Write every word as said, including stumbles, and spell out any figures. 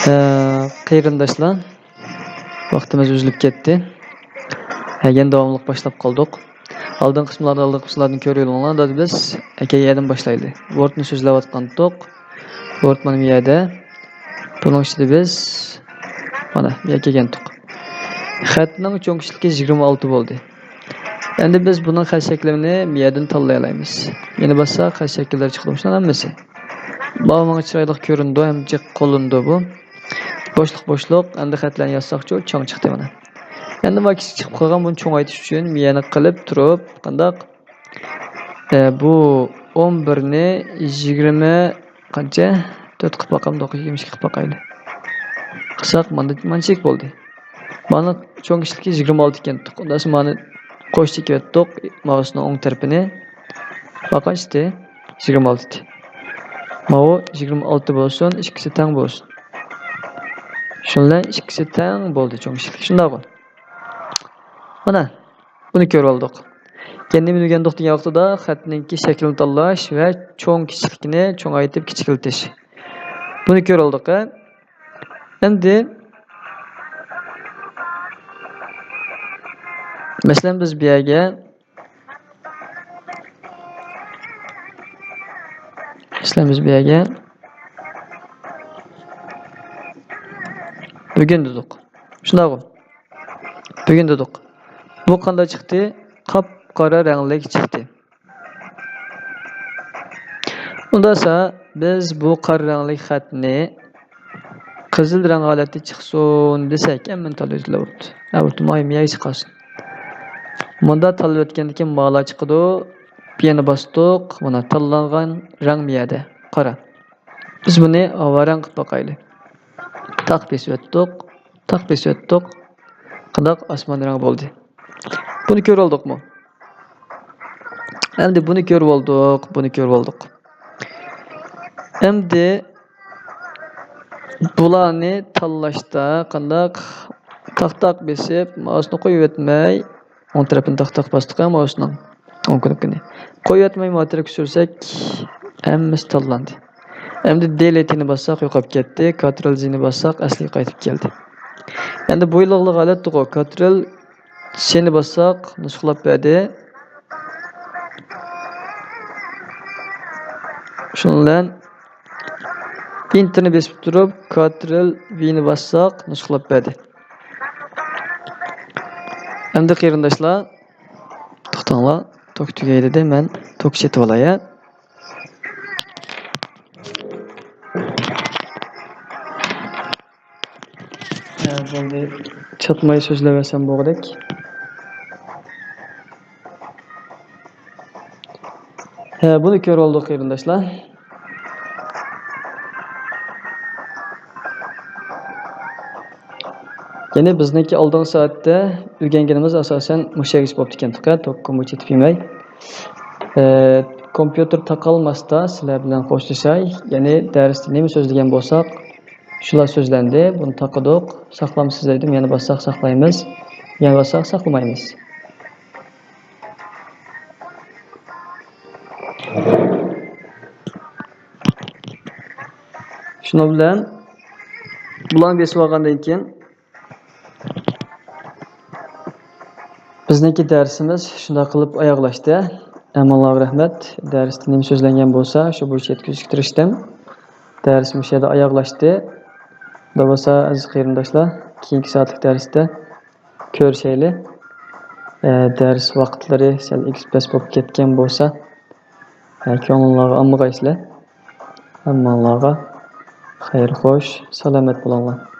ئە، قېرىنداشلار، ۋاقتىمىز ئۈزۈلۈپ كەتتى. ھە، يەنە داۋاملىق باشلاپ قالدۇق. ئالدىنقى قىسىملاردا، ئالدىنقى قىسىملاردىن كۆرۈۋېلىڭلار. دادى بىز ئەكە يەردىن باشلايلى. ۋوردنى سۆزلەۋاتقانتۇق. ۋورد مانا بۇ يەردە. بۇنىڭ ئىچىدە بىز مانا بۇ يەرگە كەلگەنتۇق. خەتنىڭ چوڭ كىچىكلىكى يىگىرمە ئالتە بولدى. ئەمدى بىز بۇنىڭ خەت شەكلىنى بۇ يەردىن تاللايالايمىز. يەنە باسساق خەت شەكىللىرى چىقىدۇ، مۇشۇلار ھەممىسى. ماۋۇ ماڭا چىرايلىق كۆرۈنىدۇ ھەم جىق قوللىنىدۇ بۇ. بوشلۇق، بوشلۇق. ئەمدى خەتلەرنى يازساقچۇ، چوڭ چىقتى مانا. ئەمدى مانا كىچىك چىقىپ قالغان، بۇنى چوڭايتىش ئۈچۈن بۇ يەرنى قىلىپ تۇرۇپ، قانداق؟ ئە، بۇ ئون بىرنى يىگىرمە قانچە؟ تۆت قىلىپ باقامدۇق، يىگىرمە ئىككى قىلىپ باقايلى. قىلساق، مانا، مانچىلىك بولدى. مانا چوڭ كىچىكلىكى يىگىرمە ئالتە ئىكەن. ئۇنداق مانا قوش چېكىۋەتتۇق مائۇسنىڭ ئوڭ تەرىپىنى. باققانچە يىگىرمە ئالتە. ماۋۇ يىگىرمە ئالتە بولسۇن، ئىككىسى تەڭ بولسۇن. شۇنىڭ بىلەن ئىككىسى تەڭ بولدى، چوڭ كىچىكلىك. شۇنداققۇ؟ مانا، بۇنى كۆرۈپ ئالدۇق. يەنە نېمىنى ئۆگەندۇق دېگەن ۋاقتىدا، خەتنىڭكى شەكلىنى تاللاش ۋە چوڭ كىچىكلىكىنى چوڭايتىپ كىچىكلىتىش. بۇنى كۆرۈپ ئالدۇق، ھە؟ ئەمدى، مەسىلەن، بىز بۇ يەرگە، مەسىلەن، بىز بۇ يەرگە بۈگۈن دېدۇق. شۇنداققۇ؟ بۈگۈن دېدۇق. بۇ قانداق چىقتى؟ قاپقارا رەڭلىك چىقتى. ئۇنداقسا، بىز بۇ قارا رەڭلىك خەتنى قىزىل رەڭ ھالەتتە چىقسۇن دېسەك، ھەممىنى تاللايدۇ، ئەلۋەتتە. ئەلۋەتتە، مايىم يەگە چىقارسۇن. مۇندا تاللىۋەتكەندىكىن مالا چىقىدۇ. بۇ يەرنى باستۇق. مانا تاللانغان رەڭ بۇ يەردە. قارا. بىز بۇنى ھاۋا رەڭ قىلىپ باقايلى. تاق بېسىۋەتتۇق. تاق بېسىۋەتتۇق. قانداق؟ ئاسمان رەڭ بولدى. بۇنى كۆرۈۋالدۇقمۇ؟ ئەمدى بۇنى كۆرۈۋالدۇق، بۇنى كۆرۈۋالدۇق. ئەمدى بۇلارنى تاللاشتا قانداق؟ تاق تاق بېسىپ، مائۇسنى قويۇۋەتمەي، ئوڭ تەرىپىنى تاق تاق باستۇق، ھە، مائۇسنىڭ ئوڭ كۇنۇپكىنى. قويۇۋەتمەي ماۋۇ تەرەپكە سۈرسەك، ھەممىسى تاللاندى. ئەمدى دېلېتنى باسساق، يوقاپ كەتتى. كونترول زېنى باسساق، ئەسلىگە قايتىپ كەلدى. ئەمدى بۇ يىللىقلىق ھالەتتىغۇ، كونترول سېنى باسساق، نۇسخىلاپ بەردى. شۇنىڭ بىلەن ئېنتېرنى بېسىپ تۇرۇپ، كونترول ۋىنى باسساق، نۇسخىلاپ بەردى. ئەمدى قېرىنداشلار، توختاڭلار، توك تۈگەي دېدى، مەن توك چېتىۋالاي، ھە. ھە، بولدى. چاتماي سۆزلەۋەرسەم بولغۇدەك. ھە، بۇنى كۆرۈۋالدۇق، قېرىنداشلار. يەنى بىزنىڭكى ئالدىنقى سائەتتە ئۆگەنگىنىمىز ئاساسەن مۇشۇ يەرگىچە بوپتىكەن، توك، توكقا مۇچ ئېتىپ يېمەي. ئە، كومپيۇتېر تاقالماستا سىلەر بىلەن خوشلىشاي. يەنى دەرستە نېمە سۆزلىگەن بولساق، شۇلار سۆزلەندى. بۇنى تاقىدۇق. ساقلامسىز دەيدۇ. يەنە باسساق ساقلايمىز. يەنە باسساق ساقلىمايمىز. شۇنىڭ بىلەن بۇلارنى بېسىپ ئالغاندىن كېيىن، بىزنىڭكى دەرسىمىز شۇنداق قىلىپ ئاياغلاشتى. ھەممىڭلارغا رەھمەت. دەرستە نېمە سۆزلەنگەن بولسا، شۇ بويىچە يەتكۈزۈشكە تىرىشتىم. دەرسىم مۇشۇ يەردە ئاياغلاشتى. ئۇنداق بولسا، ئەزىز قېرىنداشلار، كېيىنكى سائەتلىك دەرستە كۆرۈشەيلى. ئە، دەرس ۋاقىتلىرى سەل ئېكسپرېس بولۇپ كەتكەن بولسا، ئە، كۆڭلۈڭلارغا ئالمىغايسىلەر. ھەممىڭلارغا خەير خوش، سالامەت بولۇڭلار.